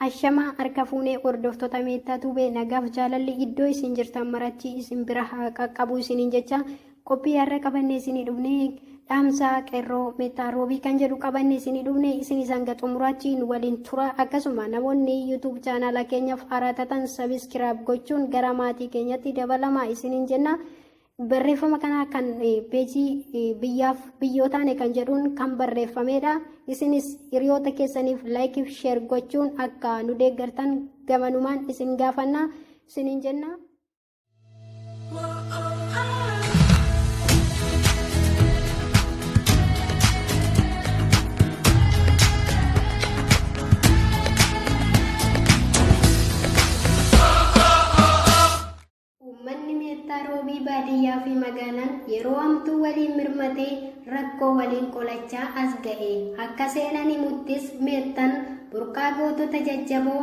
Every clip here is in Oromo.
Ashamaa harka fuunee hordoftoota Meettaa Tuubee nagaaf jaalalli iddoo isin jirtan maratti isin bira haa qaqqabu isiniin jecha qophii har'a qabannee isinii dhufne dhaamsa qeerroo Meettaa Roobii kan jedhu qabannee isinii dhufne isin isaan ga xumuraatti nu waliin tura. Akkasuma namoonni YouTube chaanaala keenyaaf haaraa taatan sabiskiraayib gochuun gara maatii keenyatti dabalamaa isiniin jenna. Barreeffama kana kan peejii biyyaaf biyyoo taane kan jedhuun kan barreeffamedha. Isinis hiriyoota keessaniif laayikii fi sheer gochuun akka nu deeggartan gamanumaan isin gaafanna isiniin jenna. Uummanni Meettaa Roobii baadiyyaa fi magaalaan yeroo hamtuu waliin mirmatee rakkoo waliin qolachaa as ga'e. Akka seenan himuttis Meettan burqaa gootota jajjaboo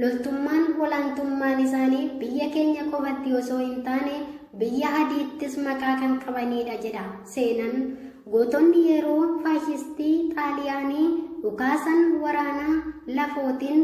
loltummaan olaantummaan isaanii biyya keenya qofatti osoo hin taane biyya adiittis maqaa kan qabaniidha jedha seenan. Gootonni yeroo faashistii Xaaliyaanii dhukaasan waraanaa lafootiin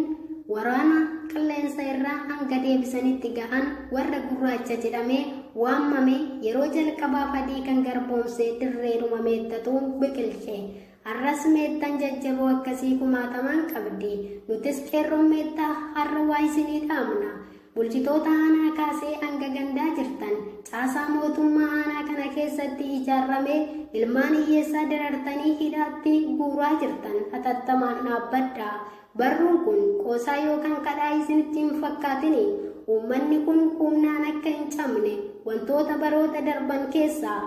waraana qilleensa irraa hanga deebisanitti ga'an warra gurraacha jedhamee waammame yeroo jalqabaaf adii kan garboomse dirreedhuma Meettatu biqilche. Har'as Meettan jajjaboo akkasii kumaatamaan qabdi. Nutis qeerroon Meettaa har'a waa isinii dhaamna. Bulchitoota aanaa kaasee hanga gandaa jirtan, caasaa mootummaa aanaa kana keessatti ijaarramee ilmaan hiyyeessaa darartanii hidhaatti guuraa jirtan hatattamaan dhaabbadhaa. Barruun kun qoosaa yookaan kadhaa isinitti hin fakkaatini. Uummanni kun humnaan akka hin cabne wantoota baroota darban keessaa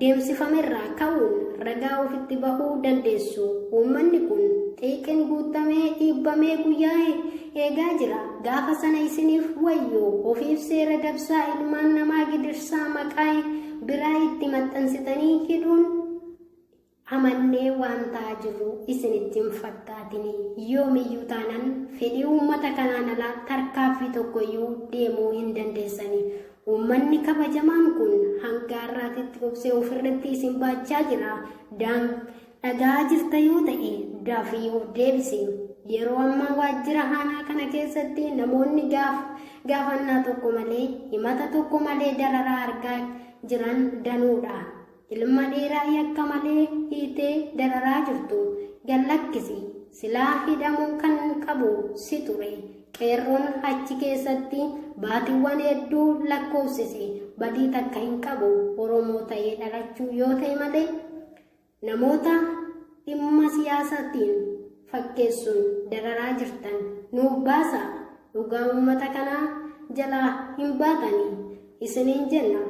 deemsifamerraa ka'uun ragaa ofitti bahuu dandeessu. Uummanni kun xiiqin guuttamee dhiibbamee guyyaa eegaa jira. Gaafa sana isiniif wayyoo. Ofiif seera dabsaa ilmaan namaa gidirsaa maqaa biraa itti maxxansitanii hidhuun amannee waan ta'aa jirru isinitti hin fakkaatini. Yoomiyyuu taanan fedhii uummata kanaan alaa tarkaaffii tokkoyyuu deemuu hin dandeessani. Uummanni kabajamaan kun hanga har'aatitti obsee ofirratti isin baachaa jira. Dhaga'aa jirta yoo ta'e dafii of deebisi. Yeroo ammaa waajjira aanaa kana keessatti namoonni gaafannaa tokko malee himata tokko malee dararaa argaa jiran danuudha. Ilma dhiiraa yakka malee hiitee dararaa jirtu gad lakkisi. Silaa hidhamuu kan qabu si ture. Qeerroon achi keessatti baatiiwwan hedduu lakkoofsise badii takka hin qabu. Oromoo ta'ee dhalachuu yoo ta'e malee namoota dhimma siyaasaatiin fakkeessuun dararaa jirtan nuuf baasaa. Dhugaa uummata kanaa jalaa hin baatani isiniin jenna.